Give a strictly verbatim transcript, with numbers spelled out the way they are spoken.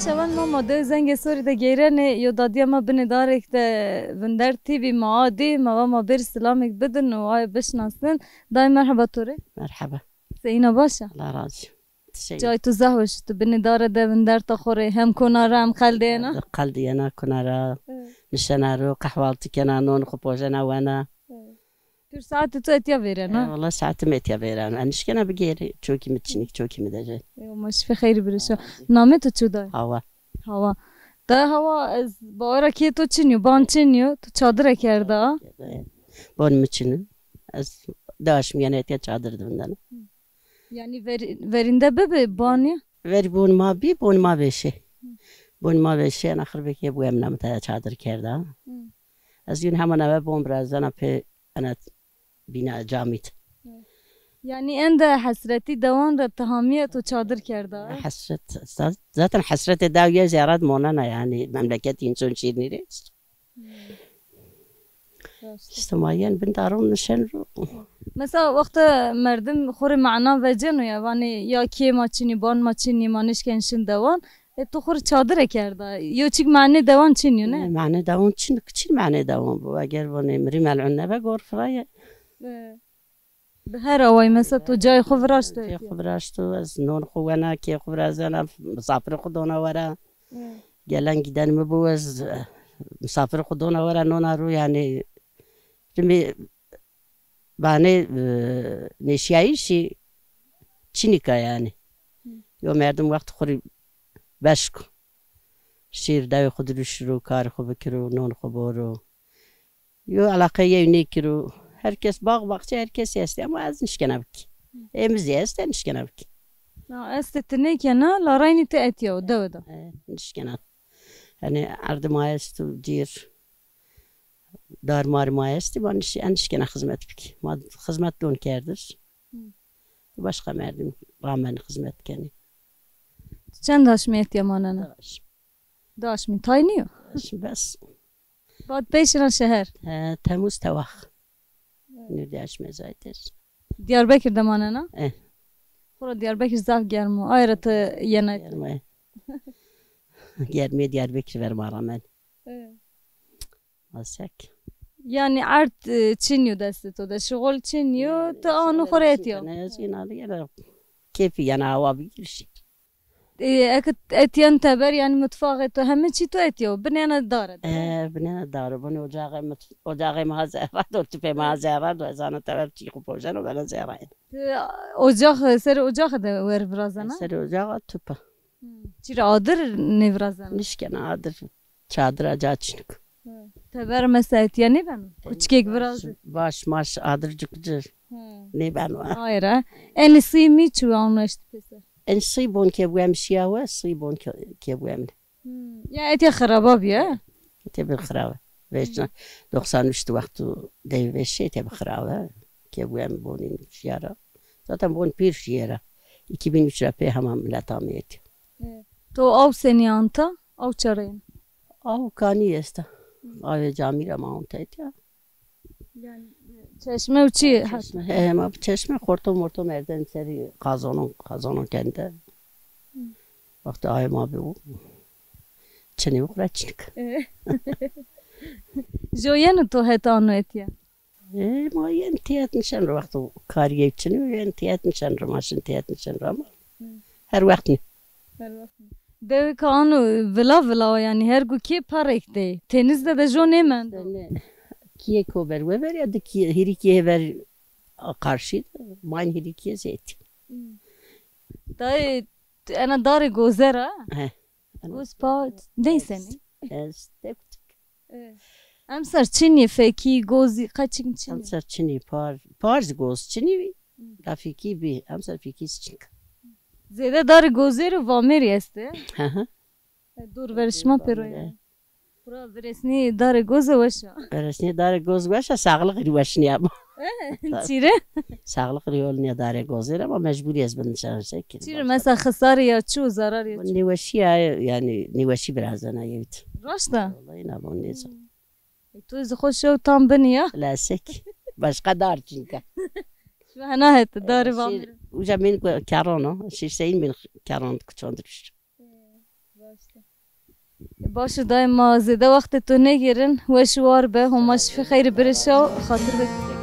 Şevan ma ma dew Zengê Sorî de geyrenê, yo dadîya ma binê darêk de vinder tîbî, ma a dî, ma va ma bêrî silamêk bidin û aye bişinasnin. Dayê merheba to rê. Merheba. Seyîna baş a? Allah razı olsun. Teşekkür. Cayê to zaf weş, tu binê dare de vinderta xo rê hem kona ra hem qeldêna. Qeldîyena kona ra, evet, nişena ro, qehwaltî kena, non xo pojena wena. Evet. Pir saetê to etya vêrena? E, wela saetê mi etya vêrena. Ez nişkena bigêrî, çokî mi çinîk, çokî mi dejê. E, ma şifê xeyrî birişo. Namê to çi dayê? Hawa. Hawa. Dayê Hawa, ez bawera kê to çinî yo, ban çinî yo, tu çadire kerda. Ban mi çinî. Ez daşmîyene etya çadir de vindena. Yanî ver-, verînde bibi banî? Verî bon ma bî, bon ma vêşê. Bon ma vêşê, ena xirbekê bu emna mi taya çadir kerda. Hı. Ez yûn heman eve bon birazena pê ena bîna camî de. Yanî ende hesretî dewan ra ti hamîye to çadir kerda? Hesret, za-, zaten hesretê dew ye zîyaret monena yanî, memleket însan şîrnî rê. Hmm. Raşt. Îşte ma yen bin daron nişen ro. Mesela wexta merdim xo rê mana veceno ya, vanê ya kê ma çinî, ban ma çinî, ma nişken şin dewan. E, to xo rê çadire kerda. Yo çik manê dewan çinî yo, ne? E, manê dewan çin, çin manê dewan bu. Eger vanê mirî melun nebe gor firaye. E. Bi her awayî, mesela to cayê xo viraşto? Cayê xo viraşto, ez non xo wena, kê xo virazena, misafirê xo dona wera. Hı. Gelen giden mi bo, ez, e, misafirê xo dona wera nona ro, yanî, rimi, banê, e, nêşîyayîşî çinîka yanî. Hı. Yo merdim wext xo rê beşko. Şêr dewê xo diruşiro, karê xo bikiro, non xo boro. Yo eleqe yew nêkiro. Her kes bax baxçe her kesî estê ama ez nişkena bikî. Ê mi zî estê, nişkena bikî. Na, estê ti nêkena, la reynî ti etya o dewe de. E, nişkena. Hanî erdê ma esto cêr. Dar marê ma estê, ma niş-, en nişkena xizmet bikî. Ma xizmet don kerdiş. Hı. Başka merdim ramenî xizmet kenî. Çend aşmî etya manena? Daş. Daşmî tay nîyo? Daş, bes. Bad pey şina şeher? He, Temûz tewax. Evet. Nurdî Aşmezayî der. Diyarbekir de manena? Eh. Xora Diyarbekir zaf germ o. Aye ra ti yena. Germ o. Germê Diyarbekir ver ma ramen. Evet. Asek. Yanî erd, e, çin yo destê to de, şixul çin yo, ti ano xo rê etya. Ne, ez îna de yena keyfî, yena hawa bigirişî. E, eke etyen teber, yanî mutfaxê to, heme çî to etya, binêna dare de. E, binêna dare, bunê ocaxê mut-, ocaxê mi ha zerra do, tupê mi ha zerra do, ez ana teber çî xo pojeno, bena zerra. Ti ocax, serê ocaxê de wer virazena? Serê ocaxa tupa. Hmm. Çira adir nêvirazena? Nişkena adir, çadira ca çinik. Hı. Teber mesela etya nêbeno? Kuçikêk virazê. Baş, baş maş adir cik ci. Hı. Nêbeno. Aye ra. Enî sî mî çi ano eşt pêser? En sî bon ke buem şiyawe, sî bon ke, ke buem. Hmm. Ya etya xiraba bîye? Etya bir xirabe. Veşna doksan üç wextu dey veşê etya bir xirabe. Ke buem bonîn şiyara. Zaten bon pîr şiyera. İki bin üç ra pê hema milet amê etya. E, to aw senî anta? Aw çareyên? Aw kanî esta. Hı. Avê camî ra ma anta etya. Yanî, e, çeşme û çi? Çeşme, he, he, ma bi çeşme xorto morto merden serî qazonon, qazonon kende. Hı. Wextê ayê ma bi û çinê û xura çinik. E. Jo yeno to het ano etya? E, ma yen tiyet nişen ro wexto karî yew çinî, yen tiyet nişen ro, ma şin tiyet nişen ro ama. Hı. Her wext nî. Her wext nî. Dewê ke ano vila vila o, yanî her gu kê perêk dey. Tenîz de de jo nêmendo. Ne. Kîyê ko ver we ver ya di kîyê, hîrî kîyê ver a karşî de, ma yin hîrî kîyê zêtî. Hı. Dayê, ena darê goze ra? He. Goz pa neyse ne. Ez tek tek. E, emser çinî fekî, gozî, qeçik çinî? Emser çinî par, par zî goz çinî bî. Hı. La fekî bî, emser fekî çinî. Zêde darê gozêrî vamêrî estê. Hı hı. E, dor verê şima pêro ya. Vamêrî. Xura viresnî darê goze weş a. Viresnî darê goz weş a, sağlık rî weş nîya ama. E, çîre? Sağlık rî yol nîya darê gozêr ama mecburî ez bin nişen se ki. Çîre mesela xisarî ya çi û zararî ya çi? Nêweşî ya, yanî nêweşî virazena yewt. Raşt a? Wellahî na bon nêzan. E, to zî xo şew tam binî ya. Lasek. Başka dar çinka. Şu hena hete darê vamêrî. Uca min kerron o. Şîr seyîn min kerron kuçon dirişt. Baş o dayê, ma zêde wextê to nêgêrin. Weş û war be, Homa şifê xeyrê birê şew, xatir be.